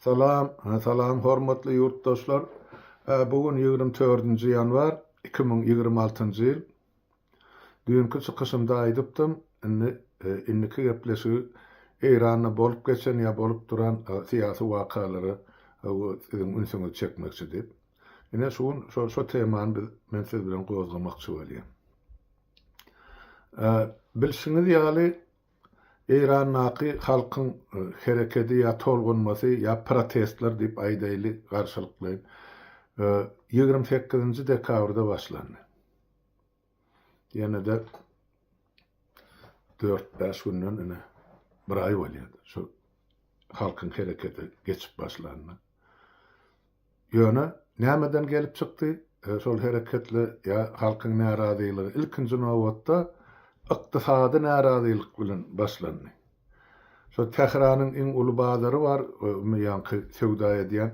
Salam, salam hormatly ýurtdaşlar. Bu gün 24-nji ýanwar 2026-njy ýyl. Düýnki çykyşymda aýdypdym, indi indiki gepleşigi Eýranda bolup geçen ýa bolup duran syýasy wakalara siziň ünsüňizi çekmekçi diýip. Ine şu gün şo şo temany biz men siz bilen gozgamakçy bolýan. Bilşiňiz ýaly Eýrandaky halkyň herekedi ýa tolgunmasy ýa protestler diýip aýdaýly garşylyklaýyn 28-nji dekabrda başlandy. Ýene-de dört-bäş günden ine bir aý bolýar şu halkyň herekete geçip başlanyna. Ýöne nämeden gelip çykdy şol hereketler ýa halkyň närazylygy ilkinji nobatda ykdysady närazylyk bilen başlandy. Şo Tähranyň iň uly bazary bar, ýaňky söwda edýän.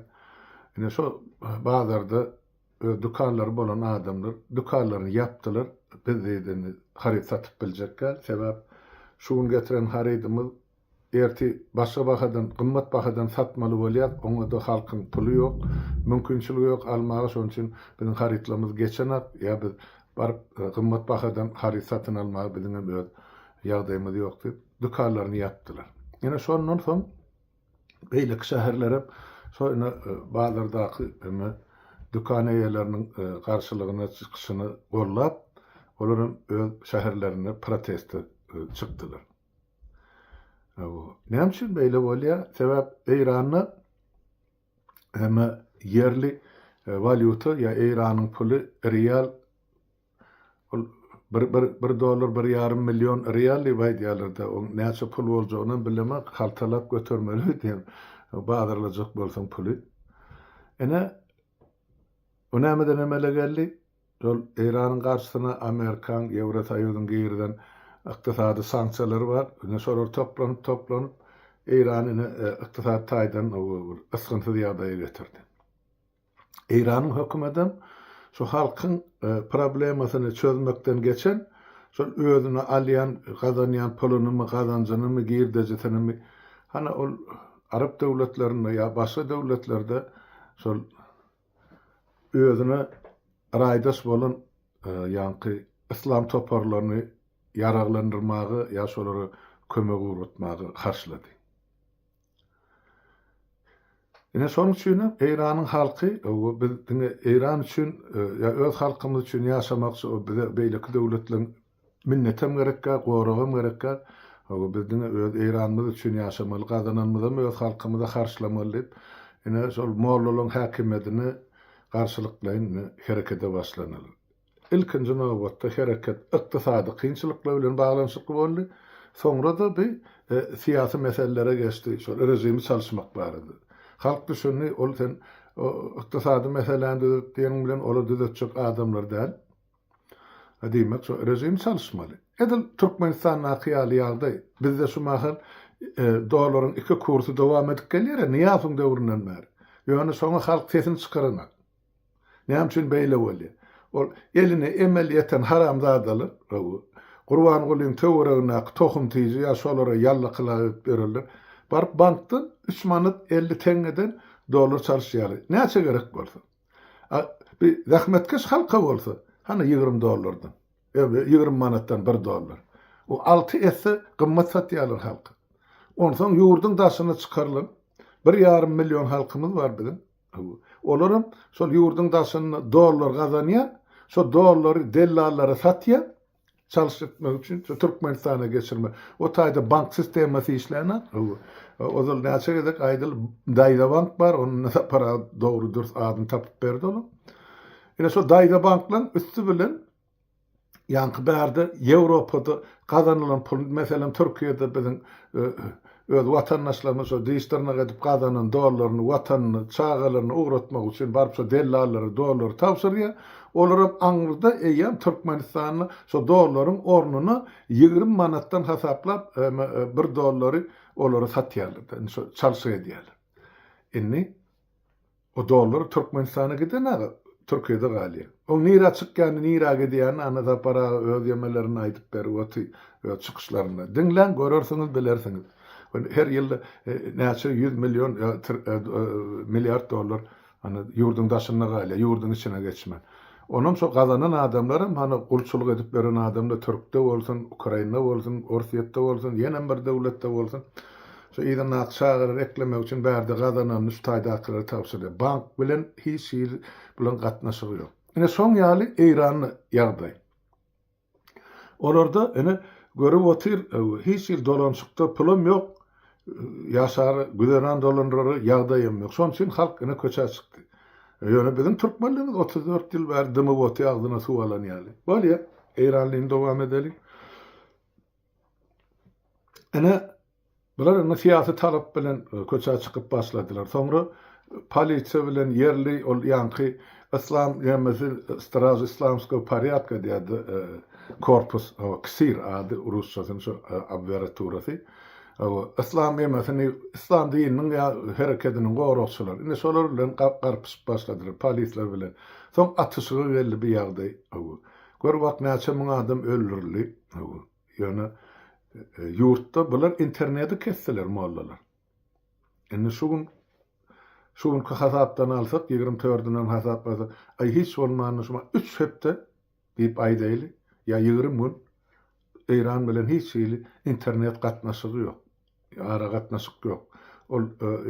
Ine şo bazarda öz dükanlary bolan adamlar dükanlaryny ýapdylar. Biz diýdi indi haryt satyp biljek däl. Sebäp şu gün getiren harydymyz Ertir başga bahadan, gymmat bahadan satmaly bolýas, oňa-da halkyň puly ýok, mümkinçiligi ýok almaga, şonuň üçin biziň harytlarymyz geçenak, ýa biz baryp gymmat bahadan haryt satyn almaga biziňem öz ýagdaýymyz ýok diýip, dükanlaryny ýapdylar. Ine şondan soň beýleki şäherlerem şo ine bazardaky ine dükan eýeleriniň garşylygyna çykyşyny gollap, olaram öz şäherlerinde proteste çykdylar. Näme üçin beýle bolýar? Sebäp Eýranda hem ýerli e, walýuta ýa Eýranyň puly rial ol bir, bir, bir dollar bir ýarym million rial diýip aýdýarlar-da, oň näçe pul boljagyny hem bilemok, haltalap götermeli diýen bazarlajak bolsaň puly. Ine, o nämeden emele geldi? Şol Eýranyň garşysyna Amerikaň, Ýewrosoýuzyň girizen ykdysady sanksiýalary bar. Ine şolar toplanyp toplanyp Eýrany ine ykdysady taýdan bir ysgynsyz ýagdaýa getirdi. Eýranyň hökümedem şu halkyň problemasyny çözmekden geçen şol özüne alýan gazanýan pulunymy gazanjynymy girdejisinymy hany ol arap döwletlerinde ýa başga döwletlerde şol Özüne raýdaş bolan ýaňky yslam toparlaryny ýaraglandyrmaga ýa şolara kömek ugratmaga harçlady. Ine şonuň üçin hem Eýranyň halky biz diňe Eýran üçin ýa öz halkymyz üçin ýaşamakçy bize beýleki döwletleriň Minnetem gerekgä, goragam gerekgä. Hawa, biz diňe öz Eýranymyz üçin ýaşamaly, gazananymyzam öz halkymyza harçlamaly diýip, ine, şol mollalaryň häkimiýetine garşylyklaýyn ine, herekete başlanyldy. Ilkinji nobatda hereket ykdysady kynçylyklar bilen baglanyşykly boldy. Soňra-da bu syýasy meselelere geçdi, şol režimi çalyşmak barada. Halk düşündi, ol sen ykdysady meseläni düzet diýeniň bilen olar düzetjek adamlar däl. Diýmek, şo režim çalyşmaly. Edil Türkmenistandaky ýaly ýagdaý. Bizde şu mahal dollaryň iki kursy dowam edip gelýär-ä, Nyýazowyň döwründen bäri. Ýöne şoňa halk sesini çykaranok. Näme üçin beýle bolýar? Ol eline emel ýeten haramzadalar, Gurbangulyň töweregindäki tohum-tiji ýa şolara ýallakylyk edip ýörenler baryp bankdan üç manat 50 teňňeden dollar çalyşýarlar. Näçe gerek bolsa. A bi zähmetkeş halka bolsa, hany 20 dollardan, 20 manatdan 1 dollar. O 6 esse gymmat satýarlar halka. Onsoň ýurduň daşyna çykarylan 1,5 million halkymyz bar biziň. Olaram şol ýurduň daşynda dollar gazanýar, şo dollary dellallara satýar. Çalyş etmek üçin şu Türkmenistana geçirmek. O taýda bank sistemasy işlänok. Ozal näçe gezek aýdyl Daýza bank bar, onun Sapar aga dogry dürs adyny tapyp berdi onuň. Ine şo Daýza banklaň üsti bilen ýaňky bärde Ýewropada gazanylan pul, meselem Türkiýede biziň Öz watandaşlarymyz şo diş-dyrnak edip gazanan dollaryny watanyna, çagalaryna ugratmak üçin baryp şo dellallara dollary tabşyrýar. Olaram aňyrda eýýäm Türkmenistanda şo dollaryň ornuna 20 manatdan hasaplap bir dollary olara satýarlar-da. Indi şo çalşyk edýärler. Indi O dollar Türkmenistana gidenaga Türkiýede galýar. Oň nirä çykýany nirä gidýäni Annasapar aga öz ýemelerini aýdyp berip oty öz çykyşlarynda. Diňläň görersiňiz bilersiňiz. Her ýylda näçe 100 million milliard dollar hany ýurduň daşynda galýar, ýurduň içine geçmän. Onam şo gazanan adamlaram hany gulçulyk edip ýören adamlar türkde bolsun, Ukrainda bolsun, Orsýetde bolsun, ýenem bir döwletde bolsun. Şo yzyndaky çagalary eklemek üçin bärde gazananyny şu taýdakylara tabşyrýar. Bank bilen hiç hili bulaň gatnaşygy ýok. Ine şoň ýaly Eýranda ýagdaý. Olarda ine görüp otyr hiç hili dolanyşykda pulam ýok, ýaşara, güzeran dolandyrara ýagdaýam ýok. Şonuň üçin halk ine köçä çykdy. Ýöne biziň türkmenlerimiz 34 ýyl bäri dymyp otyr agzyna suw alan ýaly. Bolýa, eýranlyny dowam edeliň. Ine Bular indi syýasy talap bilen köçä çykyp başladylar. Soňra polisiýa bilen ýerli ol ýaňky yslam nämesi Straž islamskogo porýadka diýýärdi korpus KSIR ady rusçasyny şo abweraturasy. Yslam nemesini yslam dininiň ýa herekediniň goragçylary. Indi şolar bilen garpyşyp başladylar polisler bilen. Soň atyşyga geldi bu ýagdaý. Gör bak näçe müň adam öldürildi. Ýöne ýurtda bular interneti kesdiler mollalar. Indi şu gün şu günki hasapdan alsak, 24-ünden hasaplasak, aý hiç bolmanda şuma 3 hepde diýip aýdaýly, ýa 20 gün Eýran bilen hiç hili internet gatnaşygy ýok. Aragatnaşyk ýok. Ol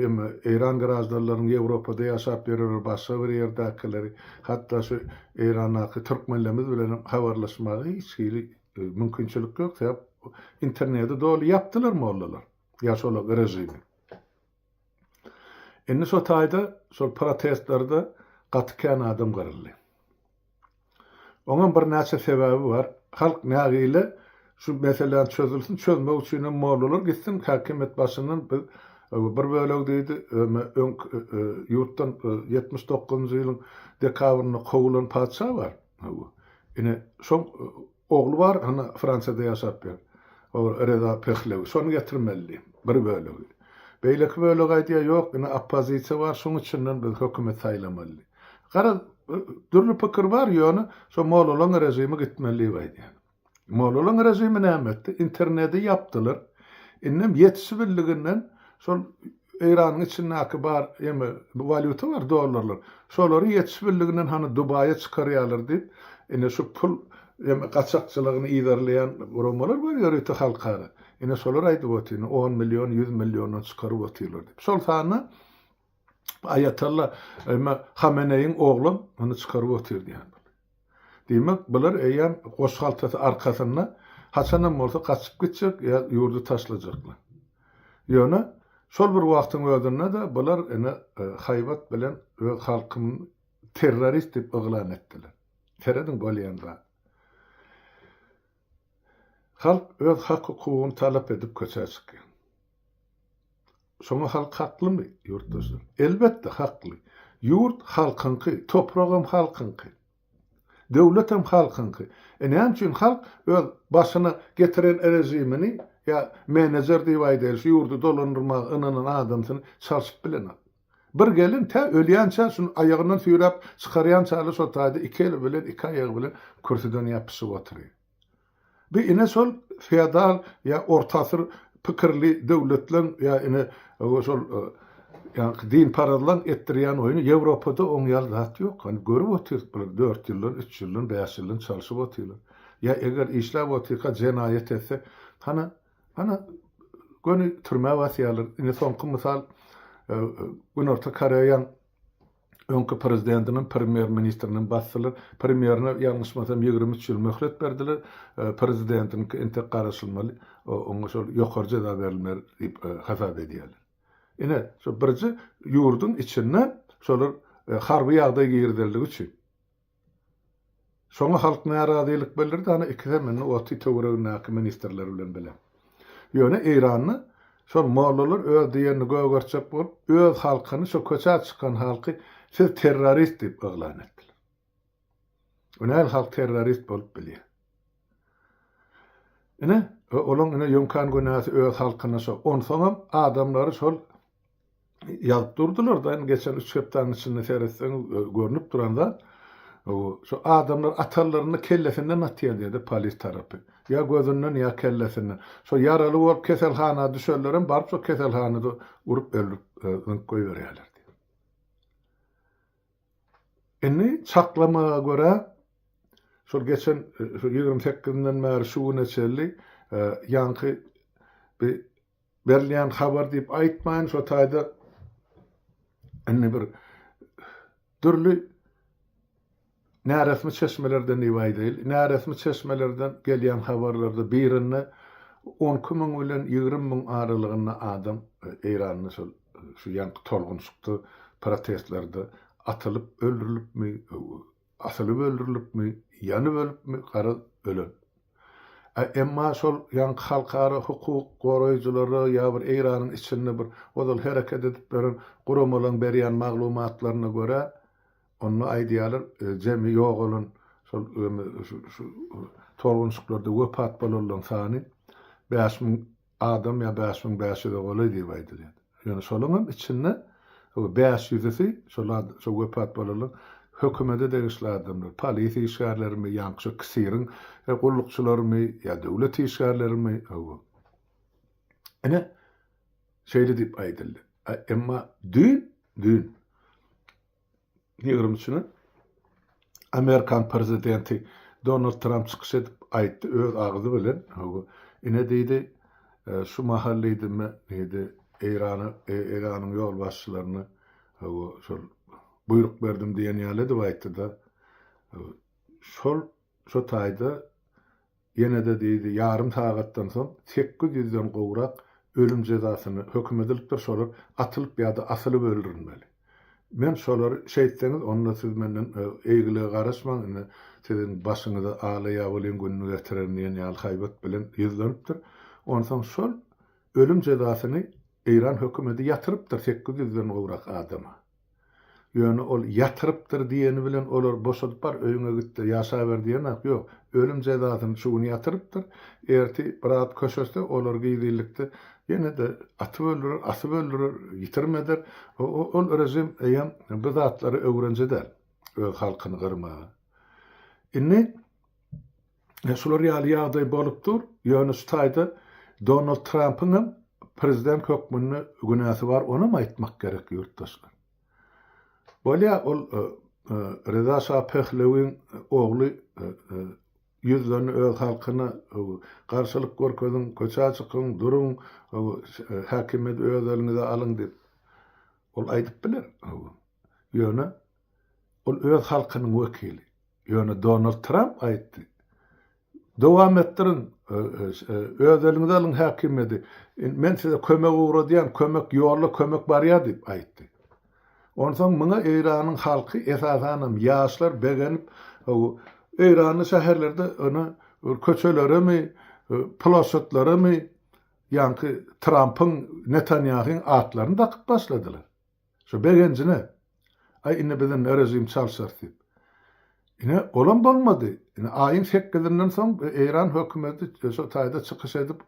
emme Eýran graždanlarynyň Ýewropada ýaşap ýörenleri başga bir ýerdäkileri, hatda şu Eýrandaky türkmenlerimiz bilen hem habarlaşmaga hiç hili mümkinçilik ýok. Sebäp interneti doly ýapdylar mollalar. Ýa şol režimi. Indi şo taýda şol protestlerde gaty kän adam gyryldy. Oňam birnäçe sebäbi bar. Halk nägile şu meseläni çözülsin, çözmek üçinem mollalar gitsin häkimiýet başyndan biz bir bölegi diýdi, öň ýurtdan 79-njy ýylyň dekabrynda kowulan patyşa bar. Ine şoň Ogly bar, hany Fransiýada ýaşap ýör. O Reza Pehlewi. Şony getirmeli diýip, bir bölegi. Beýleki bölegi aýdýar, ýok, ine oppozisiýa bar, şoň içinden biz hökümet saýlamaly diýip. Garaz, dürli pikir bar, ýöne şo mollalaň režimi gitmeli diýip aýdýar. Mollalaň režimi näme etdi? Interneti ýapdylar. Indem ýetişibildiginden şol Eýranyň içindäki bar eme walýuta bar dollarlar. Şolary ýetişibildiginden hany Dubaýa çykarýarlar diýip, ine şu pul eme gaçakçylygyny yzarlaýan guramalar bar ýörite halkara. Ine şolar aýdyp otyr, ine on million, ýüz milliondan çykaryp otyrlar diýip. Şol sanda Aýatolla eme Hameneýiň oglam muny çykaryp otyr diýen. Diýmek, bular eýýäm goş haltasy arkasynda, haçanam bolsa gaçyp gitjek ýa ýurdy taşlajaklar. Ýöne, şol bir wagtyň özünde-de bular ine haýbat bilen öz halkyny terrorist diýip yglan etdiler. Serediň bolýan zat. Halk öz hak-hukugyny talap edip köçä çykýar. Şoňa halk haklymy, ýurtdaşlar? Elbetde, hakly. Ýurt halkyňky, topragam halkyňky. Döwletem halkyňky. E näme üçin halk öz başyna getiren režimini ýa menejer diýip aýdaýly, şu ýurdy dolandyrmaga ynanan adamsyny çalşyp bilenok? Bir gelin tä ölýänçä şuny aýagyndan süýräp çykarýançaly şo taýda iki eli bilen, iki aýagy bilen kürsüden ýapyşyp oturyr. Bi ine şol feodal ýa orta asyr pikirli döwletleň ýa ine şol ýaňky dinparazlaň etdirýän oýny Ýewropada oň ýaly zat ýok. Hany görüp otyrys bular dört ýyldan, üç ýyldan, bäş ýyldan çalşyp otyrlar. Ýa eger işläp otyrka jenaýat etse hany hany göni türmä basýarlar. Ine soňky mysal Günorta Koreýaň Öňki prezidentinem, premýer-ministrinem basdylar. Premýerine, ýalňyşmasam, 23 ýyl möhlet berdiler. Prezidentiniňki entek garaşylmaly. Oňa şol ýokary jeza berilmeli diýip hasap edýärler. Ine, şo birje ýurduň içinde şolar harby ýagdaý girizildigi üçin. Şoňa halk närazylyk bildirdi, ana ikisem indi oty töweregindäki ministrler bilen bile. Ýöne Eýranda şol mollalar öz diýenini gögertjek bolup, öz halkyny, şo köçä çykan halky siz terrorist diýip yglan etdiler. O nähili halk terrorist bolup bilýär? Ine, olaň ine ýöňkän günäsi öz halkyna şo. Onsoňam adamlary şol ýazyp durdular-da, indi geçen üç hepdäniň içinde seretseňiz görnüp duran zat, şu adamlar atalaryny kellesinden atýar diýdi polis tarapy. Ýa gözünden, ýa kellesinden. Şo ýaraly bolup keselhana düşenlerem baryp şo keselhanada urup öldürip zyňyp goýberýärler diýýär. Indi çaklamaga görä, şol geçen şu 28-inden bäri şu güne çenli ýaňky bir berilýän habar diýip aýtmaýyn, şo taýda indi bir dürli näresmi çeşmelerden diýip aýdaýyl, näresmi çeşmelerden gelýän habarlarda birinde 12 müň bilen 20 müň aralygynda adam Eýranda şol şu ýaňky tolgunşykda, protestlerde atylyp öldürilipmi, asylyp öldürilipmi, ýanyp ölüpmi, garaz ölen. A emma şol ýaňky halkara hukuk goraýjylara ýa bir Eýranyň içinde bir ozal hereket edip ýören guramalaryň berýän maglumatlaryna görä, onda aýdýarlar, jemi ýogalan şol şu tolgunşyklarda wepat bolanlaryň sany 5000 adam ýa 5500-e golaý diýip aýdylýar. Ýöne şolaryň hem içinde 500-üsi şol şo wepat bolanlar hökümete degişli adamlar, polisiýa işgärlerimi, ýaňky şo KSİR-iň gullukçylarymy ýa döwlet işgärlerimi, hawa. Ine, şeýle diýip aýdyldy. Emma düýn, düýn 23-üne Amerikan prezidenti Donald Tramp çykyş edip aýtdy öz agzy bilen, ine diýdi, şu mahal diýdi, men diýdi, Eýrana, Eýranyň ýolbaşçylaryna şol buýruk berdim diýen ýaly edip aýtdy-da, şol şo taýda Ýene-de diýdi, ýarym sagatdan soň sekiz ýüzden gowrak ölüm jezasyna höküm edilipdir, şolar atylyp ýa-da asylyp öldürilmeli. Men şolary şeýtseňiz, onda siz menden eýgilige garaşmaň, indi siziň başyňyza ala ýabylyň gününi getirerin diýen ýaly haýbat bilen ýüzlenipdir. Onsoň şol ölüm jezasyny Eýran hökümeti ýatyrypdyr sekiz ýüzden gowrak adama. Ýöne ol ýatyrypdyr diýeni bilen olar boşadyp bar öýüňe gitde ýaşaber diýenak ýok. Ölüm jezasyny şu gün ýatyrypdyr. Erti biraz köşeşse olar gizlinlikde ýene-de atyp öldürer, asyp öldürer, ýitirim eder. Ol režim eýýäm bu zatlara öwrenje däl öz halkyny gyrmaga. Indi Şular ýaly ýagdaý bolup dur. Ýöne şu taýda Donald Trampyň hem prezident hökmünde günäsi bar, onam aýtmak gerek ýurtdaşlar. Bolýa ol Reza şa Pehlewiň ogly ýüzlendi öz halkyna garşylyk görkeziň, köçä çykyň, duruň, häkimiýeti öz eliňize alyň diýip. Ol aýdyp biler. Ýöne ol öz halkynyň wekili. Ýöne Donald Tramp aýtdy. Dowam etdiriň, öz eliňize alyň häkimiýeti. Men size kömek ugradýan, kömek ýolda kömek barýar diýip aýtdy. Onsoň muňa Eýranyň halky, esasanam ýaşlar begenip, Eýranda şäherlerde ony köçeleremi, ploşadlaramy ýaňky Trampyň, Netanýahyň atlaryny dakyp başladylar. Şu begenjine, Aý, indi biz indi režim çalşarys diýip. Ine, olam bolmady. Ine, aýyň sekizinden soň Eýran hökümeti şo taýda çykyş edip,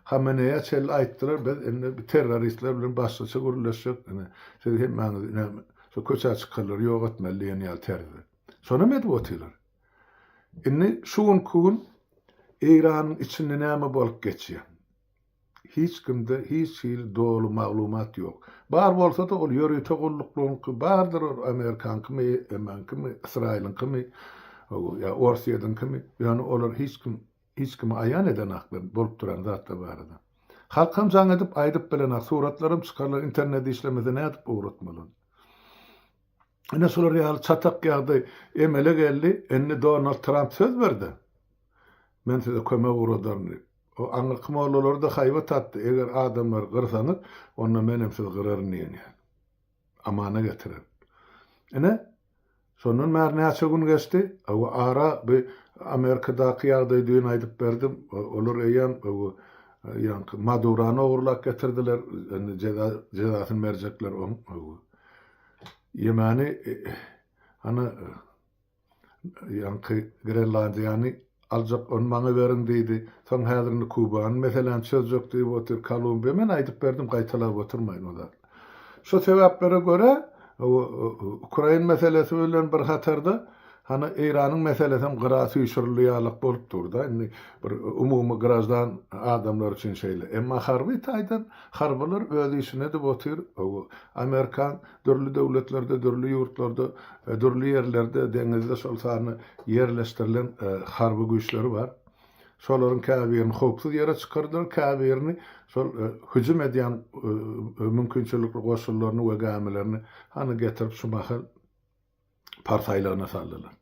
Hameneýä çenli aýtdylar, biz indi terroristler bilen başgaça gürleşjek, ine, siz hemmäňizi ine, şo köçä çykanlary ýok etmeli diýen ýaly terzde. Şonam edip otyrlar. Indi şu günki gün Eýranyň içinde näme bolup geçýär? Hiç kimde hiç hili doly maglumat ýok. Bar bolsa-da ol ýörite gulluklaryňky bardyr, ol amerikankymy, emaňkymy, ysraýylyňkymy, ýa orsýetiňkimi, ýöne olar hiç kim hiç kime aýan edenaklar bolup duran zatlar barada. Halkam jaň edip aýdyp bilenak, suratlaram çykarlar, internet işlemese nädip ugratmaly ony. Ine şular ýaly çatak ýagdaý emele geldi. Indi Donald Tramp söz berdi. Men size kömek ugradaryn diýip. O aňyrky mollalara-da haýbat atdy, eger adamlary gyrsaňyz, onda menem sizi gyraryn diýen ýaly. Amana getirerin. Ine, şondan bäri näçe gün geçdi? Hawa, ara bu Amerikadaky ýagdaýy düýn aýdyp berdim. Olar eýýäm ýaňky Madurany ogurlap getirdiler. Indi jeza jezasyny berjekler oň. Ýemeni hany ýaňky Grenlandiýany aljak ony maňa beriň diýdi. Soň häzir indi Kubany meseläni çözjek diýip otyr. Kolumbiýa men aýdyp berdim gaýtalap oturmaýyn o zat. Şo sebäplere görä Ukrain meselesi bilen bir hatarda. Hany Eýranyň meselesem gyra süýşürildi ýalyk bolup dur-da, indi bir umumy graždan adamlar üçin şeýle. Emma harby taýdan harbylar öz işini edip otyr. Amerikan dürli döwletlerde, dürli ýurtlarda, dürli ýerlerde, deňizde şol sanda ýerleşdirilen harby güýçleri bar. Şolaryň käbirini howpsuz ýere çykardylar, käbirini şol hüjüm edýän mümkinçilikli goşunlaryny we gämilerini hany getirip şu mahal Pars aýlagyna saldylar.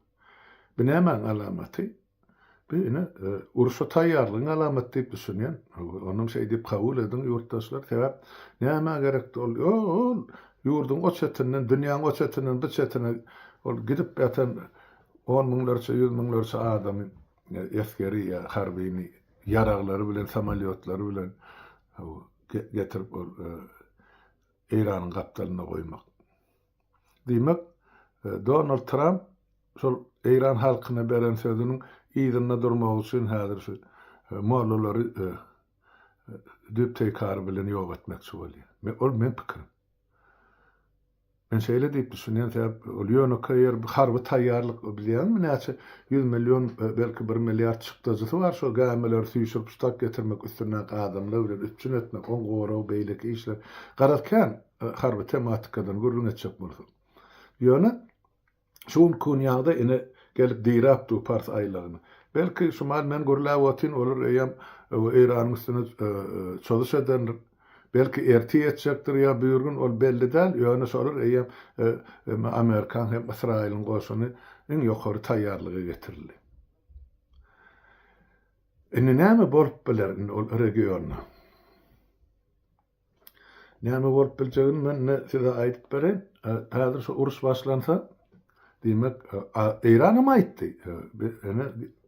Bu nämäň alamaty? Bu ine urşa taýýarlygyň alamaty diýip düşünýän. Onam şeý diýip kabul ediň ýurtdaşlar. Sebäp nämä gerekdi ol? Ol ýurduň o çetinden, dünýäň o çetinden bu çetine ol gidip ýatan on müňlerçe, ýüz müňlerçe adamy esgeri ýa harbyny ýaraglary bilen, samolýotlary bilen getirip ol Eýranyň gapdalynda goýmak. Diýmek, Donald Tramp şol eýran halkyna beren sözüniň yzynda durmak üçin häzir şu mollalary düýp-teýkary bilen ýok etmekçi bolýar. Ol meň pikirim. Men şeýle diýip düşünýän, sebäp ol ýönekeý ýer harby taýýarlyk bilýäňmi näçe ýüz million belki bir milliard çykdajysy bar şo gämileri süýşürip ştat getirmek üstündäki adamlar bilen üpjün etmek oň goragy beýleki işler garaz kän harby tematikadan gürrüň etjek bolsak. Ýöne şu günki gün ýagdaý ine gelip diräp dur Pars aýlagyna. Belki şu mahal men gürläp otyryn olar eýýäm Eýranyň üstüne çozuş edendir. Belki ertir etjekdir ýa birgün ol belli däl, ýöne şolar eýýäm Amerikan hem Ysraýylyň goşuny iň ýokary taýýarlyga getirildi. Indi näme bolup biler indi ol regionda? Näme bolup biljegini men indi size aýdyp bereýin. Häzir şu uruş başlansa, diýmek, Eýranam aýtdy. Ine,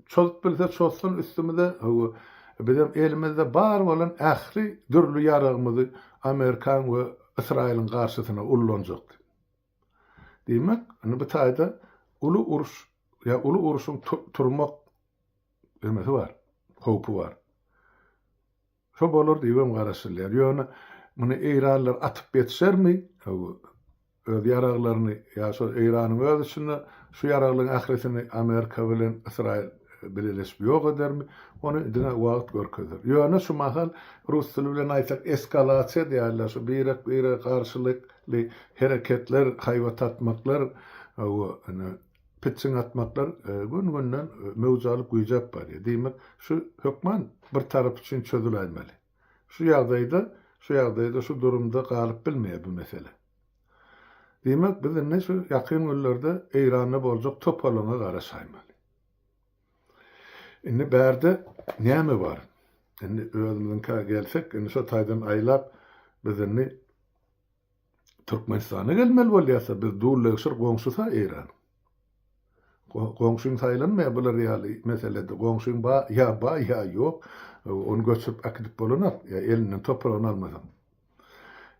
çozup bilse çozsun üstümize, bizem elimizde bar bolan ähli dürli ýaragymyzy Amerikan we Ysraýylyň garşysyna ullanjak diýip. Diýmek, indi bu taýda uly uruş ýa uly urşuň turmak emesi bar, howpy bar. Şo bolar diýibem garaşylýar. Ýöne muny eýranlylar atyp ýetişermi? Öz ýaraglaryny ýa şol Eýranyň öz içinde şu ýaraglaryň ählisini Amerika bilen Ysraýyl bileleşip ýok edermi? Ony diňe wagt görkezer. Ýöne şu mahal rus dili bilen aýtsak eskalasiýa diýýärler, şu birek-birege garşylykly hereketler, haýbat atmaklar, ine, Pitjiň atmaklar gün-günden möwç alyp güýjäp barýar. Diýmek, şu hökman bir tarap üçin çözüläýmeli. Şu ýagdaýda, şu ýagdaýda, şu durumda galyp bilmeýär bu mesele. Diýmek, biz indi şu ýakyn günlerde Eýranda boljak topalaňa garaşaýmaly. Indi bärde näme bar? Indi özümiziňkä gelsek, indi şo taýdan aýlap, biz indi Türkmenistana gelmeli bolýarsa biz dullegşir goňşusa Eýran. Goňşyň saýlanmaýar bular ýaly meselede. Goňşyň ba ýa ba ýa ýok. Ony göçürip äkidip bolanok ýa elinden topragyny almasaň.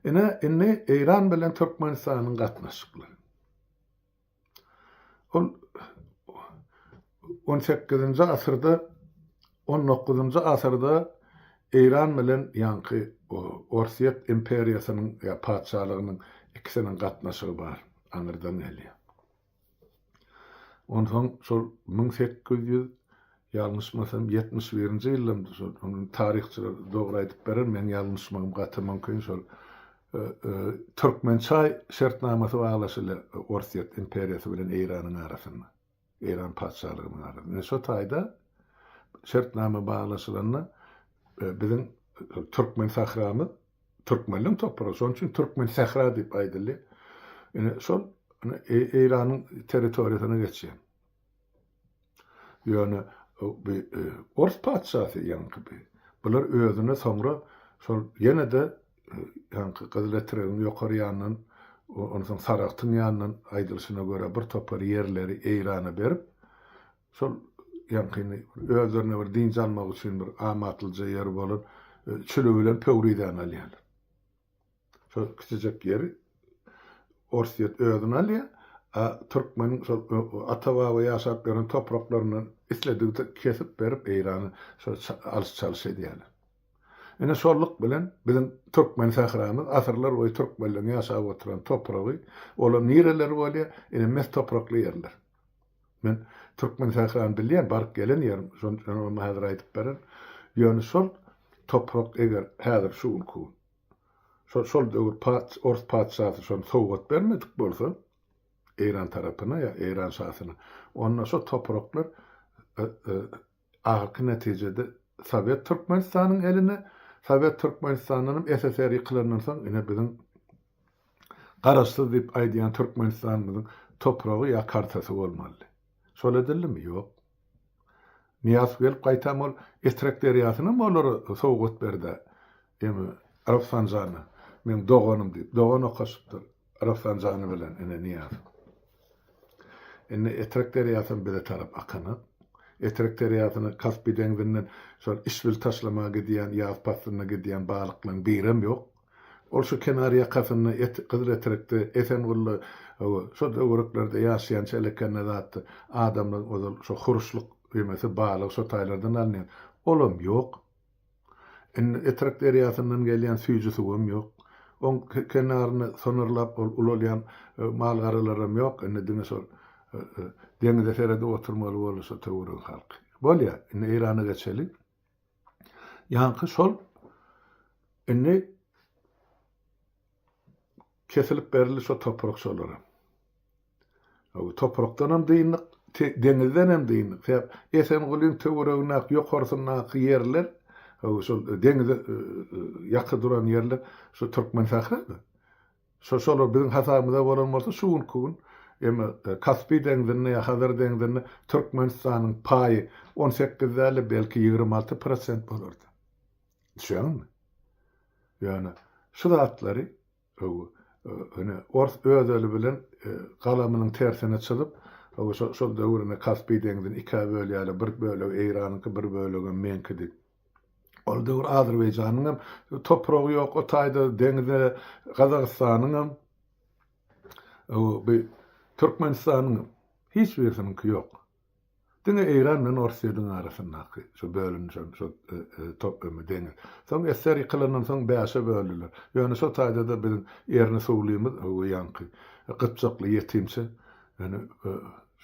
Ine indi Eýran bilen Türkmenistanyň gatnaşyklary. Ol on sekizinji asyrda, on dokuzynjy asyrda Eýran bilen ýaňky Orsýet imperiýasynyň ýa patyşalygynyň ikisiniň gatnaşygy bar, aňyrdan gelýär. Onsoň şol 1800 ýalňyşmasam 71-nji ýyldan şol ony taryhçylar dogry aýdyp berer, meň ýalňyşmagym gaty mümkin şol Türkmençaý şertnamasy baglaşylýar Orsýet imperiýasy bilen Eýranyň arasynda. Eýran patyşalygynyň arasynda. Ine şo taýda şertnama baglaşylanda biziň türkmen sähramyz türkmenleň topragy, şonuň üçin türkmen sähra diýip aýdylýar. Ine şol Eýranyň territoriýasyna geçýär. Ýöne bu ors patyşasy ýaňky bi. Bular özüne soňra şol ýene-de ýaňky Gyzyletregiň ýokary ýanyndan, onsoň Saragtyň ýanyndan aýdylyşyna görä bir topar ýerleri Eýrana berip, şol ýaňkyny özlerine bir dynç almak üçin bir amatlyja ýer bolan Çüli bilen Pöwrizäni alýarlar. Şol kiçijek ýeri Orsýet özüne alýar, a türkmeniň şol ata-baba ýaşap ýören topraklaryndan isledigi kesip berip Eýrana şol alyş-çalyş edýärler. Ine şolluk bilen biziň türkmen sähramyz asyrlar boýy türkmenleň ýaşap oturan topragy, olam nireleri bolýar? Ine mes toprakly ýerler. Men Türkmen sährany bilýän, baryp gelen ýerim, şony häzir aýdyp bererin. Ýöne şol toprak eger häzir şu günki gün şol şol döwür pat ors patyşasy şony sowgat bermedik bolsa Eýran tarapyna ýa Eýran şasyna, onda şo topraklar ahyrky netijede Sowet Türkmenistanyň eline, Sowet Türkmenistandan hem SSR ýykylandan soň ine biziň Garaşsyz diýip aýdýan Türkmenistanymyzyň topragy ýa kartasy bolmalydy. Şol edildimi? Ýok. Nyýazow gelip gaýtam ol Etrek derýasynam olara sowgat berdi. Eme Rafsanjana meň doganym diýip, dogan okaşypdyr Rafsanjany bilen ine Nyýazow. Indi Etrek derýasam bize tarap akanok. Etrek derýasyna Kaspi deňzinden şol işbil taşlamaga gidýän, ýaz paslynda gidýän balyklaryň birem ýok. Ol şu kenar ýakasynda et Gyzyletrekde, Esengulda, hawa, şo töwereklerde ýaşaýan çelekende zatdy. Adamlaryň ozal şo huruşlyk ýemesi, balygy şo taýlardan alynýan. Olam ýok. Indi Etrek derýasyndan gelýän süýji suwam ýok. Oň kenarynda sonarlap ol ulalýan mal-garalaram ýok. Indi diňe şol deňize seredip oturmaly boldy şo töweregiň halky. Bolýar, indi Eýrana geçeli. Ýaňky şol indi kesilip berildi şo toprak şolara. Toprakdanam dyndyk, deňizdenem dyndyk. Sebäp Esengulyň töweregindäki ýokarsyndaky ýerler, şol deňize ýaky duran ýerler şu türkmen sährada. Şo şolar biziň hasabymyza bolan bolsa şu günki gün eme Kaspi deňzinde ýa Hazar deňzinde Türkmenistanyň paýy 18 dälde belki 26 prosent bolardy. Düşýäňizmi? Ýöne şu zatlary ine ors öz eli bilen galamynyň tersine çyzyp şo şol döwür ine Kaspi deňzini ikä bölýärler bir bölegi Eýranyňky bir bölegem meňki diýip. Ol döwür Azerbaýjanyň hem topragy ýok, o taýda deňize Gazagystanyň hem, bu Türkmenistanyň hem hiç birisiniňki ýok. Diňe Eýran bilen Orsýetiň arasyndaky şu bölünişen şu top deňiz. Soň SSR ýykylandan soň bäşe böldüler. Ýöne şo taýda-da biziň ýerine suwlymyz ýaňky gypjakly ýetimçe ýöne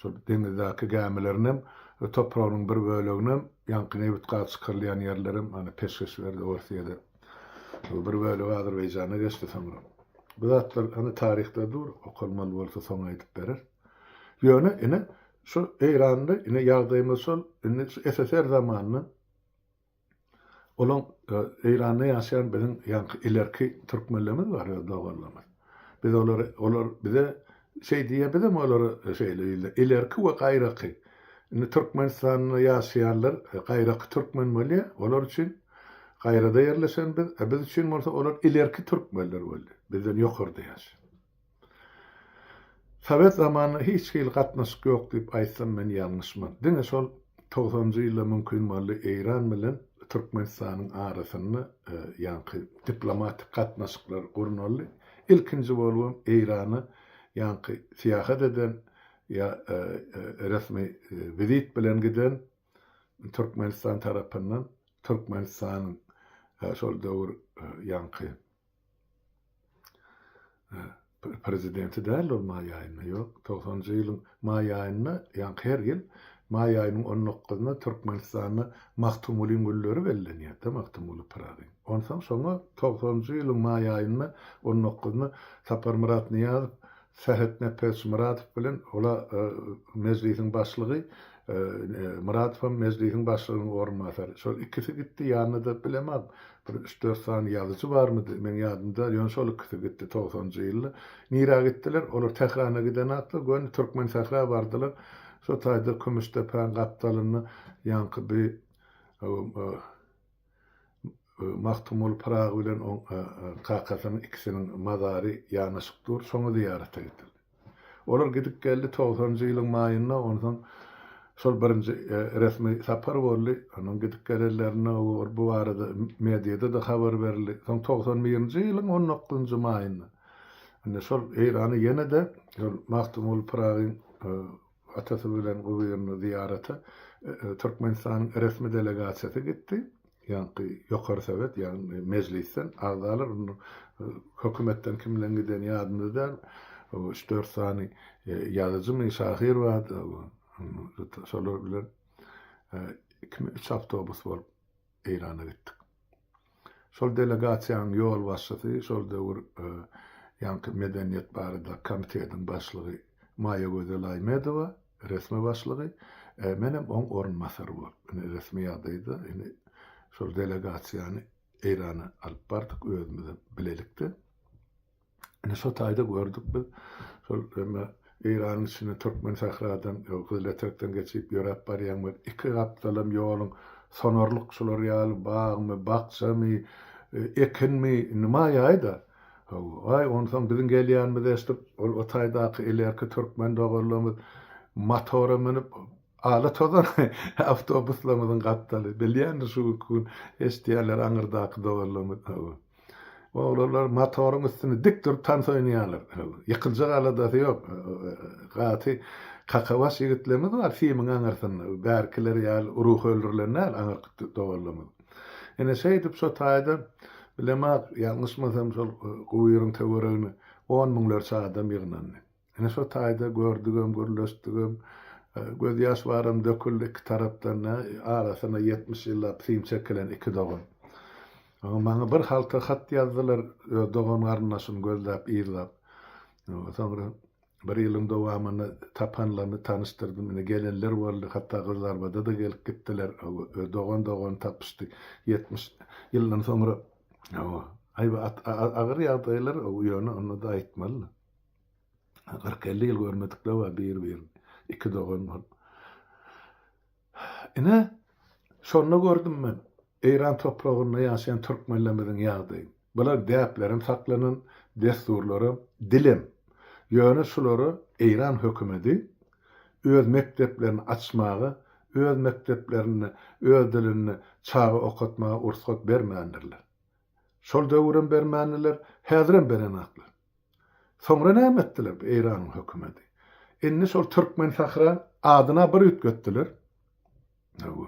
Şol deňizdäki gämilerinem, topragynyň bir böleginem, ýaňky nebit-gaz çykarylýan ýerlerem ana peşgeş berdi Orsýede. Bir bölegi Azerbaýjana geçdi soňra. Bu zatlar ana taryhda dur, okalmaly bolsa soň aýdyp berer. Ýöne ine şu Eýranda ine ýagdaýymyz şol, indi şu SSR zamanynda Olaň Eýranda ýaşaýan biziň ýaňky ilerki türkmenlerimiz bar öz doganlarymyz. Biz olary olar bize şeý diýýär bizem olara şeýle diýilýär. Ilerki we gaýraky. Indi Türkmenistanda ýaşaýanlar gaýraky türkmen bolýar olar üçin gaýrada ýerleşen biz, a biz üçin bolsa olar ilerki türkmenler bolýar. Bizden ýokarda ýaşaýan. Sowet zamanynda hiç hili gatnaşyk ýok diýip aýtsam men ýalňyşman. Diňe şol togsanjy ýylda mümkin boldy Eýran bilen Türkmenistanyň arasynda ýaňky diplomatik gatnaşyklar gurnaldy. Ilkinji bolubam Eýrana ýaňky syýahat eden ýa resmi wizit bilen giden Türkmenistan tarapyndan Türkmenistanyň şol döwür ýaňky Prezidenti däldi ol maý aýynda, ýok. Togsanjy ýylyň maý aýynda, ýaňky her ýyl maý aýynyň on dokuzynda Türkmenistanda Magtymgulyň günleri bellenýär-de, Magtymguly Pyragyň. Onsoň şoňa togsanjy ýylyň maý aýynda on dokuzynda Saparmyrat Nyýazow Sähet Nepesmyradow bilen ol-a Mejlisiň başlygy, Myradowam Mejlisiň başlygynyň orunbasary. Şol ikisi gitdi, ýanynda-da bilemok, bir üç-dört sany ýazyjy barmydy, meň ýadymda däl, ýöne şol ikisi gitdi togsanjy ýylda. Nirä gitdiler? Olar Tährana gidenaklar, göni Türkmensähra bardylar. Şo taýda Kümüşdepäň gapdalynda ýaňky bi Magtymguly Pyragy bilen oň kakasynyň ikisiniň mazary ýanaşyk dur, şoňa zyýarata gidildi. Olar gidip geldi togsanjy ýylyň maýynda, onsoň şol birinji resmi sapar boldy. Onuň gidip gelenlerinde bu barada mediada-da habar berildi. Soň 91-nji ýylyň on dokuzynjy maýynda indi şol Eýrana ýene-de şol Magtymguly Pyragyň atasy bilen gubyryna zyýarata Türkmenistanyň resmi delegasiýasy gitdi. Ýaňky Ýokary Sowet, ýagny Mejlisden agzalar, onda hökümetden kimleň gideni ýadymda däl. Üç-dört sany ýazyjymy, şahyr bardy. Şolar bilen ikimi üç awtobus bolup Eýrana gitdik. Şol delegasiýanyň ýolbaşçysy şol döwür ýaňky medeniýet barada komitetiň başlygy Maýagözel Aýmedowa, resmi başlygy, menem oň orunbasary bolup, indi resmi ýagdaýda indi şol delegasiýany Eýrana alyp bardyk özümizem bilelikde. Ine şo taýda gördük biz şol eme Eýranyň içinde Türkmen sähradan Gyzyletekden geçip ýöräp barýaň bir iki gapdalam ýoluň sonarlyk şular ýaly bagmy, bakjamy, ekinmi, indi maýaýda. Hawa, aý onsoň biziň gelýänimizi eşidip ol o taýdaky ilerki türkmen doganlarymyz motora münüp ala tozan awtobuslarymyzyň gapdaly. Bilýändir şu günki gün eşidýärler aňyrdaky doganlarymyz. Hawa. Oglanlar motoryň üstünde dik durup tans oýnaýarlar. Ýykyljak aladasy ýok. Gaty kakabaş ýigitlerimiz bar simiň aňyrsynda. Bärkiler ýaly ruhy öldürilen däl aňyrky doganlarymyz. Ine şeýdip şo taýda bilemok ýalňyşmasam şol gubyryň töweregine on müňlerçe adam ýygnandy. Ine şo taýda gördügem, gürleşdigem, gözýaş baram döküldi iki tarapdan-da, arasyna 70 ýyllap sim çekilen iki dogan. Maňa bir halta hat ýazdylar, öz dogan-garyndaşyny gözläp, yzlap. Soňra bir ýylyň dowamynda tapanlaryny tanyşdyrdym. Ine gelenler boldy, hatda Gyzlarbada-da gelip gitdiler. Dogan-dogany tapyşdy. 70 ýyldan soňra. Aý, agyr ýagdaýlar, ýöne onda-da aýtmaly. 40-50 ýyl görmedikler bar bir-birini. Iki dogan bolup. Ine, şonda gördüm men Eýran topragynda ýaşaýan türkmenlerimiziň ýagdaýyny. Bular däplerem saklanan, dessurlaram, dilem. Ýöne şulara Eýran hökümedi öz mekdeplerini açmaga, öz mekdeplerinde öz dilinde çaga okatmaga ursgat bermändirler. Şol döwürem bermändiler, häzirem berenaklar. Soňra näme etdiler bu Eýranyň hökümeti? Indi şol Türkmen Sahra adyna bir üýtgetdiler. Hawa.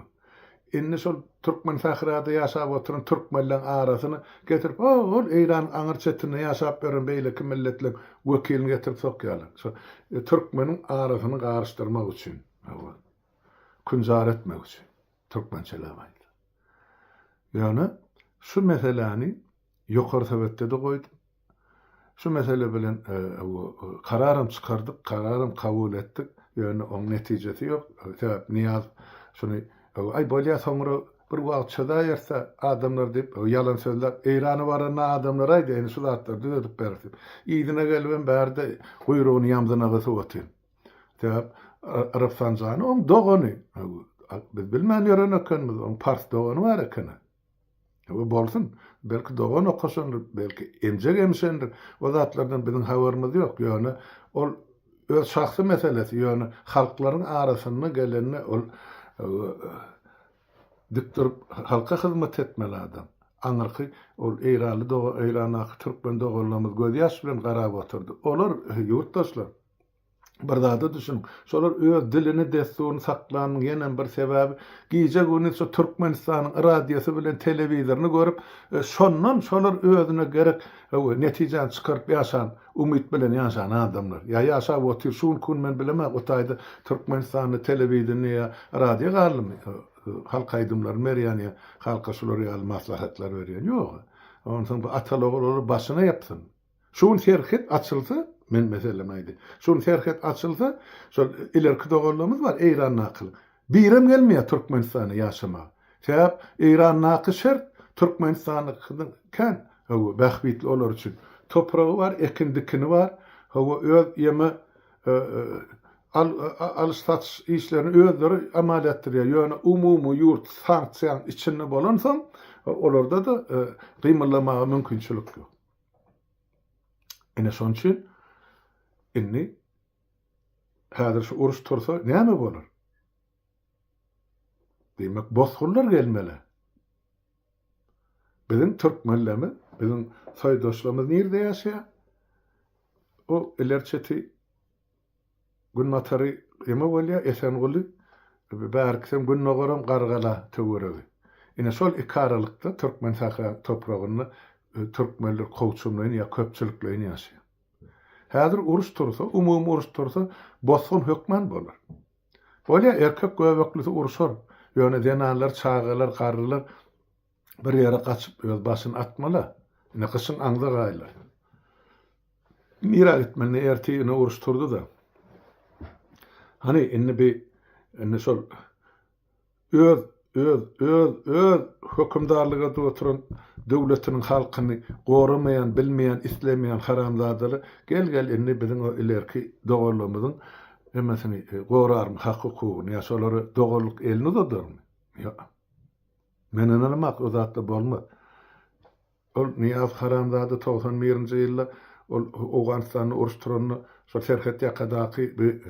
Indi şol Türkmen Sahrada ýaşap oturan türkmenleň arasyna getirip, o, ol Eýranyň aňyr çetinde ýaşap ýören beýleki milletleň wekilini getirip sokýarlar. Şo e, türkmeniň arasyny garyşdyrmak üçin. Hawa. Künjar etmek üçin. Türkmençeläp aýtsak. Ýöne şu meseläni ýokary sowetde-de goýdum. Şu mesele bilen kararam çykardyk, kararam kabul etdik, ýöne oň netijesi ýok. Sebäp Nyýaz şuny, Aý, bolýa, soňra bir wagt çözäýeris-dä, adamlar diýip, ýalan sözläp, Eýrana baranda adamlar aýdýar, indi şu zatlary düzedip bereris diýip. Yzyna gelibem bärde guýrugyny ýamzyna gysyp otyr. Sebäp Rafsanjany oň dogany. Biz bilmän ýören ekenimiz, oň pars dogany bar eken-ä. Hawa, bolsun. Belki dogan okaşandyr, belki emjek emşendir. O zatlardan biziň habarymyz ýok. Ýöne ol öz şahsy meselesi, ýöne halklaryň arasynda gelende ol dik durup halka hyzmat etmeli adam. Aňyrky ol eýranly dogan, eýrandaky türkmen doganlarymyz gözýaş bilen garap otyrdy. Olar ýurtdaşlar. Bir zada düşüniň, şolar öz dilini, dessuryny saklanyň ýenem bir sebäbi, gije-gündiz şu Türkmenistanyň radiosy bilen telewizoryny görüp, şondan şolar özüne gerek netijäni çykaryp ýaşan, umyt bilen ýaşan adamlar. Ýa ýaşap otyr, şu günki gün men bilemok o taýda Türkmenistanda telewideniýe ýa radio galdymy, halk aýdymlaryny berýän ýa halka şular ýaly maslahatlar berýän. Ýok. Onsoň bu ataly-ogul olar başyna ýapsyn. Şu gün serhet açylsa, men meselem aýdaýyn. Şu gün serhet açylsa, şol ilerki doganlarymyz bar Eýrandaky. Birem gelmeýär Türkmenistana ýaşamaga. Sebäp Eýrandaky şert Türkmenistandakydan kän hawa bähbitli olar üçin. Topragy bar, ekin-dikini bar. Hawa öz ýeme alyş-satyş işlerini özleri amal etdirýär. Ýöne umumy ýurt sanksiýanyň içinde bolansoň, olarda-da gymyldamaga mümkinçilik ýok. Ine şonuň üçin indi häzir şu uruş tursa näme bolar? Diýmek, bosgunlar gelmeli. Biziň türkmenlerimiz, biziň soýdaşlarymyz nirde ýaşaýar? O ileri çeti Günbatary eme bolýar, Esenguly, bärkisem gündogaram Gargala töweregi. Ine şol iki aralykda türkmen sähra topragynda türkmenler kowçumlaýyn ýa köpçülikleýin ýaşaýar. Häzir uruş tursa, umumy uruş tursa, bosgun hökman bolar. Bolýa, erkek göbeklisi urşar, ýöne zenanlar, çagalar, garrylar bir ýere gaçyp öz başyny atmaly. Ine gyşyň aňzak aýlary. Nirä gitmeli, ine ertir ine uruş turdy-da. Hany indi bi indi şol öz öz öz öz hökümdarlyk edip oturan döwletiniň halkyny goramaýan, bilmeýän, islemeýän haramzadalar gel gel indi biziň o ilerki doganlarymyzyň hemmesini gorarmy hak-hukugyny ýa şolara doganlyk elini uzadarmy? Ýok. Men ynanamak o zatlar bolmaz. Ol Nyýaz haramzada 91-nji ýylda ol Owganystanda uruş turanda şol serhet ýakadaky bi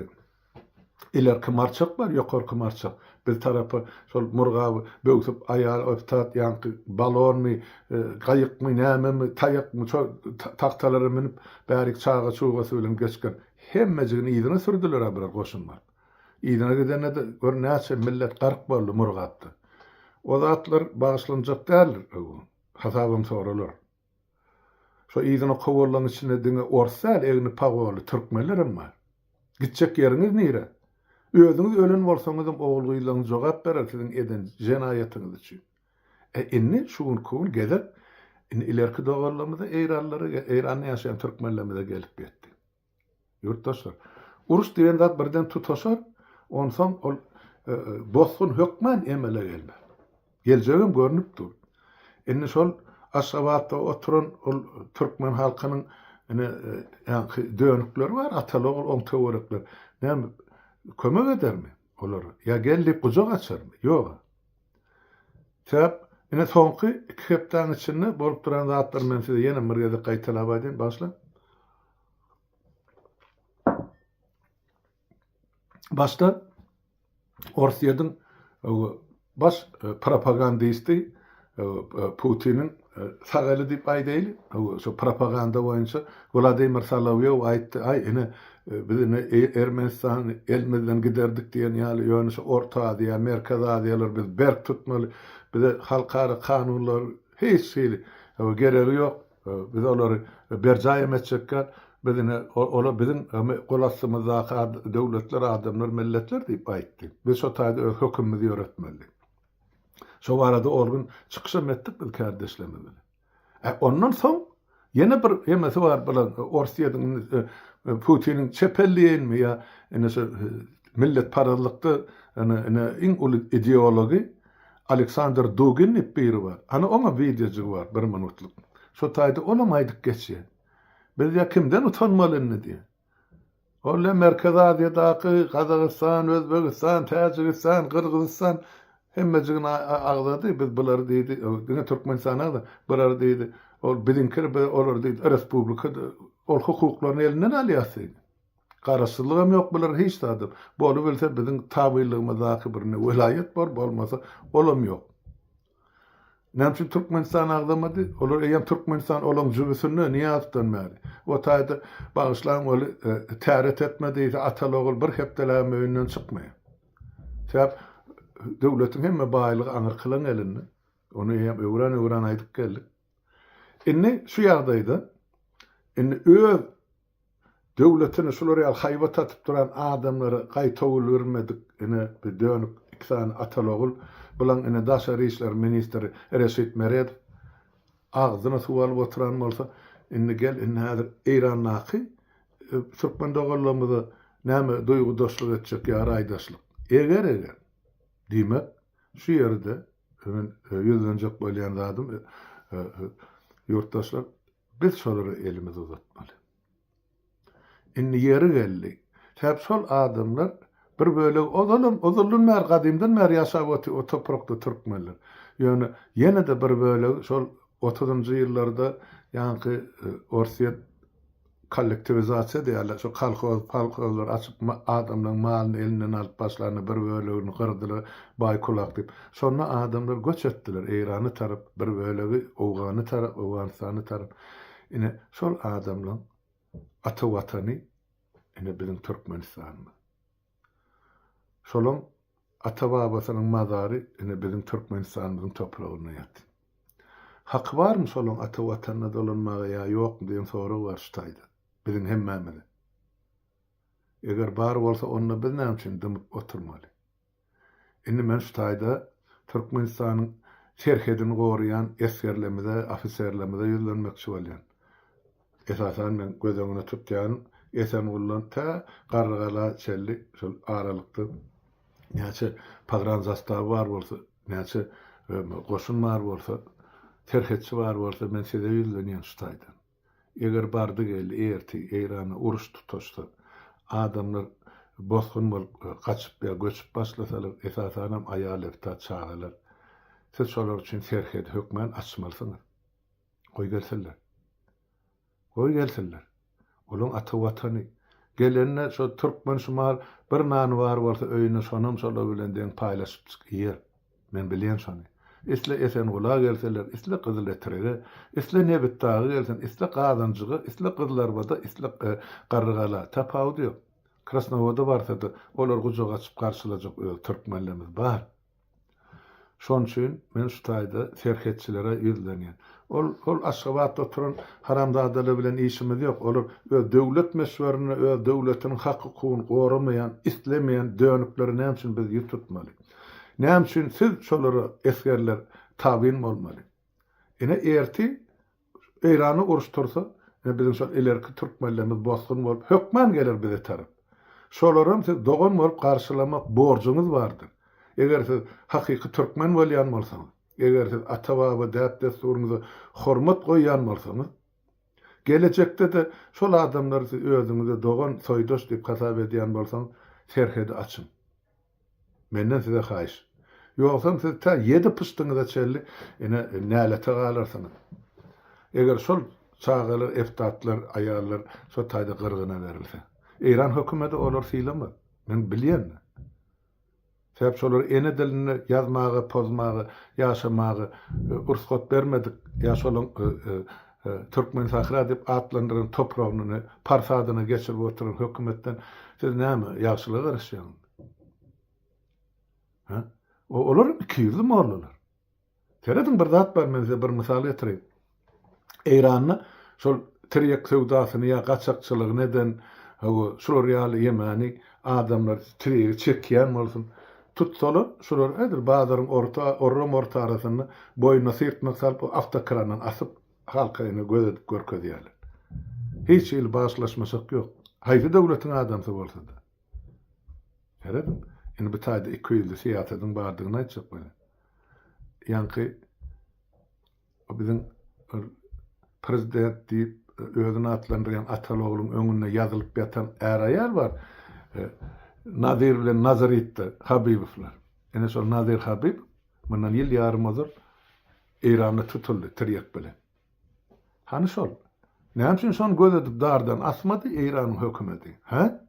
ilerki Marçak bar, ýokarky Marçak. Biz tarapa şol Murgaby böwsüp aýal öptat ýaňky balonmy, gaýykmy, nämemi, taýakmy şol tagtalara münüp bärik çaga-çugasy bilen geçgen. Hemmejigini yzyna sürdüler-ä bular goşun baryp. Yzyna gidende-de gör näçe millet gark boldy Murgapda. O zatlar bagyşlanjak däldir. Hasabam soralar. Şo yzyna kowalaň içinde diňe ors däl, egni pagonly türkmenlerem bar. Gitjek ýeriňiz nire? Özüňiz ölen bolsaňyzam ogul-gyzlaryňyz jogap berer siziň eden jenaýatyňyz üçin. E indi şu günki gün gezek indi ilerki doganlarymyza eýranlylara, Eýranda ýaşaýan türkmenlerimize gelip ýetdi. Ýurtdaşlar, uruş diýen zat birden tutaşar, onsoň ol bosgun hökman emele gelmez. Geljegem görnüp dur. Indi şol Aşgabatda oturan ol türkmen halkynyň ine ýaňky dönükleri bar, ataly-ogul oň töwerekler. Näme kömek edermi olara? Ýa gel diýip gujak açarmy? Ýog-a. Sebäp ine soňky iki hepdäň içinde bolup duran zatlary men size ýene bir gezek gaýtalap aýdaýyn, bagyşlaň. Başda Orsýetiň baş propagandisti Putiniň sag eli diýip aýdaýly, şo propaganda boýunça Wladimir Solowýow aýtdy, aý ine biz ine Ermenistany elimizden giderdik diýen ýaly, ýöne şu Orta Aziýa, Merkezi Aziýalary biz berk tutmaly, bize halkara kanunlar hiç hili geregi ýok, Biz olary berjaý hem etjekkä, biz ine, olar biziň gol astymyzdaky döwletler, adamlar, milletler diýip aýtdy. Biz şo taýda öz hökümimizi ýöretmeli. Şo barada ol gün çykyşam etdik biz kärdeşlerimiz bilen. E, ondan soň ýene bir hemesi bar bulan Orsýetiň Putiniň çep eli diýeýinmi ýa ine şu milletparazlykda ine ine iň uly ideology Aleksandr Dugin diýip biri bar. Ana oňa wideojygy bar bir minutlyk. Şo taýda olam aýdyp geçýär. Biz ýa kimden utanmaly indi diýýär. Ol ýa Merkezi Aziýadaky Gazagystan, Özbegistan, Täjigistan, Gyrgyzystan hemmejigini agzady. Biz bulary diýdi, diňe Türkmenistany agzady. Bulary diýdi, ol biziňki biz olary diýdi, respublika ol hukuklaryny elinden alýas diýdi. Garaşsyzlygam ýok bular hiç zadam. Bolubilse biziň tabynlygymyzdaky bir ne welaýat bor, bolmasa olam ýok. Näme üçin Türkmenistan agzamady? Olar eýýäm Türkmenistan olaň jübüsinde Nyýazowdan bäri. O taýda bagyşlaň weli täret etme diýse ataly-ogul bir hepdeläbem öýünden çykmaýar. Sebäp döwletiň hemme baýlygy aňyrkylaň elinde. Ony eýýäm öwran-öwran aýdyp geldik. Indi şu ýagdaýda indi öz Döwletini şular ýaly haýbat atyp duran adamlara gaýtawul bermedik ine bir dönük iki sany ataly-ogul bulaň ine daşary işler ministri Reşit Meredow agzyna suw alyp oturan bolsa indi gel indi häzir Eýrandaky türkmen doganlarymyza näme duýgudaşlyk etjek ýa raýdaşlyk eger eger diýmek şu ýerde men ýüzlenjek bolýan zadym ýurtdaşlar Biz şolara elimizi uzatmaly. Indi ýeri geldi. Sebäp şol adamlar bir bölegi ozalam, ozaldan bäri, gadymdan bäri ýaşap otyr o toprakda türkmenler. Ýöne ýene-de bir bölegi şol otuzynjy ýyllarda ýaňky Orsýet kollektiwizasiýa diýýärler, şo kolhoz, polhozlary açyp adamlaryň malyny elinden alyp başlanda bir bölegini gyrdylar, baý kulak diýip. Şonda adamlar göç etdiler Eýrana tarap, bir bölegi Owgana tarap, Owganystana tarap. Ine, şol adamlaň ata watany ine biziň Türkmenistanymyz. Şolaň ata-babasynyň mazary ine biziň Türkmenistanymyzyň topragynda ýatyr. Haky barmy şolaň ata watanyna dolanmaga ýa ýokmy diýen sorag bar şu taýda biziň hemmämize. Eger bar bolsa onda biz näme üçin dymyp oturmaly? Indi men şu taýda Türkmenistanyň serhedini goraýan esgerlerimize, ofiserlerimize ýüzlenmekçi bolýan. Esasan men göz öňüne tutýanym Esenguldan tä Garrygala çenli şol aralykda näçe pogran zastawy bar bolsa, näçe goşun bar bolsa, serhetçi bar bolsa men size ýüzlenýän şu taýdan. Eger bardy-geldi ertir Eýranda uruş tutaşsa, adamlar bosgun bolup gaçyp ýa göçüp başlasalar, esasanam aýal-ebtat, çagalar, siz şolar üçin serhedi hökmän açmalysyňyz. Goý gelsinler. Goý gelsinler. Olaň ata watany. Gelende şo türkmen şumal bir nany bar bolsa öýünde şonam şolar bilen deň paýlaşypjyk iýer. Men bilýän şony. Isle Esengula gelseler, isle Gyzyletrege, isle Nebitdaga gelsin, isle Gazanjyga, isle Gyzylarbada, isle Garrygala, tapawudy ýok. Krasnowoda barsa-da, olar gujak açyp garşylajak öz türkmenlerimiz bar. Şonuň üçin men şu taýda serhetçilere ýüzlenýän. Ol, ol Aşgabatda oturan haramzadalar bilen işimiz ýok. Olar öz döwlet möçberinde öz döwletiniň hak-hukugyny goramaýan, islemeýän dönüklere näme üçin biz ýüz tutmaly? Näme üçin siz şolara esgerler tabyn bolmaly? Ine ertir Eýranda uruş tursa, ine biziň şol ilerki türkmenlerimiz bosgun bolup hökman geler bize tarap. Şolaram siz dogan bolup garşylamak borjuňyz bardyr. Eger siz hakyky türkmen bolýan bolsaňyz, eger siz ata-baba däp-dessuryňyza hormat goýýan bolsaňyz, gelejekde-de şol adamlary siz özüňize dogan, soýdaş diýip hasap edýän bolsaňyz, serhedi açyň. Menden size haýyş. Ýogsam siz tä ýedi pyşdyňyza çenli ine nälete galarsyňyz. Eger şol çagalar, eftatlar, aýallar şo taýda gyrgyna berilse. Eýran hökümedi olary sylamaz. Men bilýän. Sebäp şolar ene dilinde ýazmaga, pozmaga, ýaşamaga rugsat bermedik ýa şolaň Türkmensahra diýip atlandyran topragyny pars adyna geçirip oturan hökümetden siz näme ýagşylyga garaşýaňyz? Hä? Olar ikiýüzli mollalar. Serediň bir zat bar men size bir mysal getireýin. Eýranda şol tirýek söwdasyny ýa gaçakçylygyny eden hawa şular ýaly ýemani adamlar tirýegi çekýän bolsun tutsalar şular edil bazaryň orta orram orta arasynda boýnuna syrtmak salyp awtokrandan asyp halka ine göz edip görkezýärler. Hiç hili bagyşlaşmaşak ýok. Haýsy döwletiň adamsy bolsada. Serediň, indi bu taýda ikiýüzli syýasatyň bardygyny aýtjak bolýan. Ýaňky biziň prezident diýip özüni atlandyrýan ataly-ogluň öňünde ýazylyp ýatan är-aýal bar. Nazir bilen Naziritde Habibowlar. Ine şol Nazir Habibow mundan ýyl ýarym ozal Eýranda tutuldy tirýek bilen. Hany şol? Näme üçin şony göz edip dardan asmady Eýranyň hökümeti? Hä?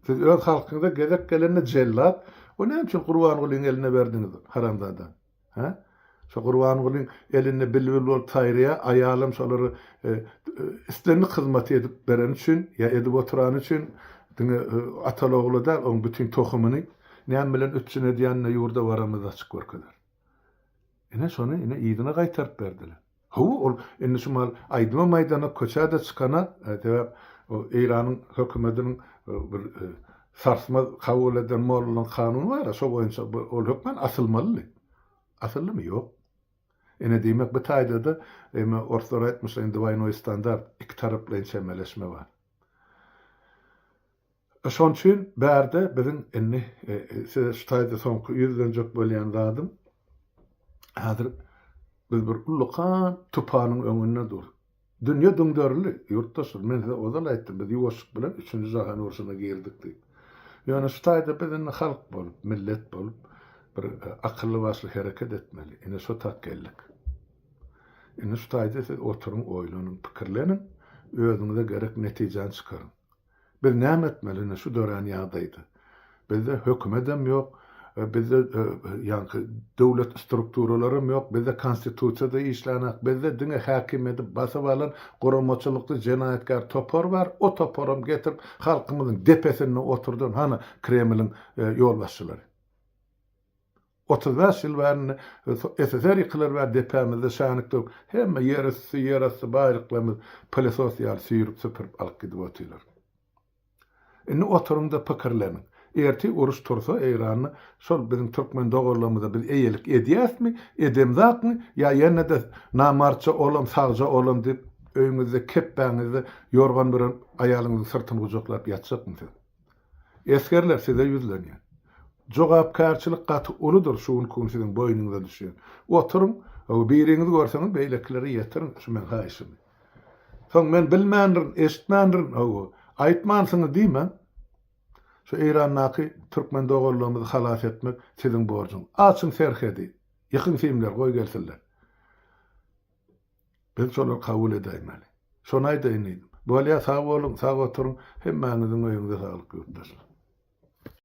Siz öz halkyňyza gezek gelende jellat, o näme üçin Gurbangulyň eline berdiňiz haramzada? Hä? Şo Gurbangulyň elinde bilbil bolup saýraýar, aýalam şolara islendik hyzmaty edip bereni üçin ýa edip oturany üçin diňe ataly-ogla däl, oň bütin tohumyny näme bilen üpjün edýänini ýurda baramyzda açyk görkezer. Ine şony ine yzyna gaýtaryp berdiler. Hawa ol indi şu mahal aýdymam aýdanok, köçä-de çykanak, sebäp o Eýranyň hökümetiniň bir sarsmaz kabul eden mollalaryň kanuny bar-a, şo boýunça ol hökman asylmalydy. Asyldymy? Ýok. Ine diýmek bu taýda-da eme orslar aýtmyşlaýyn dwaýnoý standart, ikitaraplaýyn çemeleşme bar. Şonuň üçin bärde biziň indi size şu taýda soňky ýüzlenjek bolýan zadym, häzir biz bir ullakan tupanyň öňünde durus. Dünýe düňderildi, ýurtdaşlar. Men size ozal aýtdym, biz ýuwaşlyk bilen üçünji jahan urşuna girdik diýip. Ýöne şu taýda biz indi halk bolup, millet bolup bir akylly-başly hereket etmeli. Ine şo tak geldik. Indi şu taýda siz oturyň, oýlanyň, pikirleniň, özüňize gerek netijäni çykaryň. Biz näme etmeli indi şu dörän ýagdaýda? Bizde hökümedem ýok, bizde ýaňky döwlet strukturalaram ýok, bizde konstitusiýa-da işlänok, bizde diňe häkimiýeti basyp alan guramaçylykly jenaýatkär topar bar, o toparam getirip halkymyzyň depesinde oturdan hany Kremliň ýolbaşçylary. 35 ýyl bäri indi SSR ýykylar bäri depämizde şänik döwüp, hemme ýerüsti, ýerasty baýlyklarymyz pylesos ýaly süýrüp-süpürip alyp gidip otyrlar. Indi oturyň-da pikirleniň. Ertir uruş tursa Eýranda şol biziň türkmen doganlarymyza biz eýelik edýäsmi, edemzakmy ýa ýene-de namartja olam, sagja olam diýip öýüňizde kepbäňizde ýorgan bürenip aýalyňyzyň syrtyny gujaklap ýatjakmy siz? Esgerler size ýüzlenýän. Jogapkärçilik gaty uludyr şu günki gün siziň boýnuňyza düşýän. Oturyň, biriňiz görseňiz beýlekilere ýetiriň şu meň haýyşymy. Soň men bilmändirin, eşitmändirin, hawa, aýtmansyňyz diýmäň. Şu Eýrandaky türkmen doganlarymyzy halas etmek siziň borjuňyz. Açyň serhedi, ýykyň simleri, goý gelsinler. Biz şolary kabul edäýmeli. Şony aýdaýyn diýdim. Bolýa, sag boluň, sag oturyň, hemmäňiziň öýüňize saglyk ýurtdaşlar.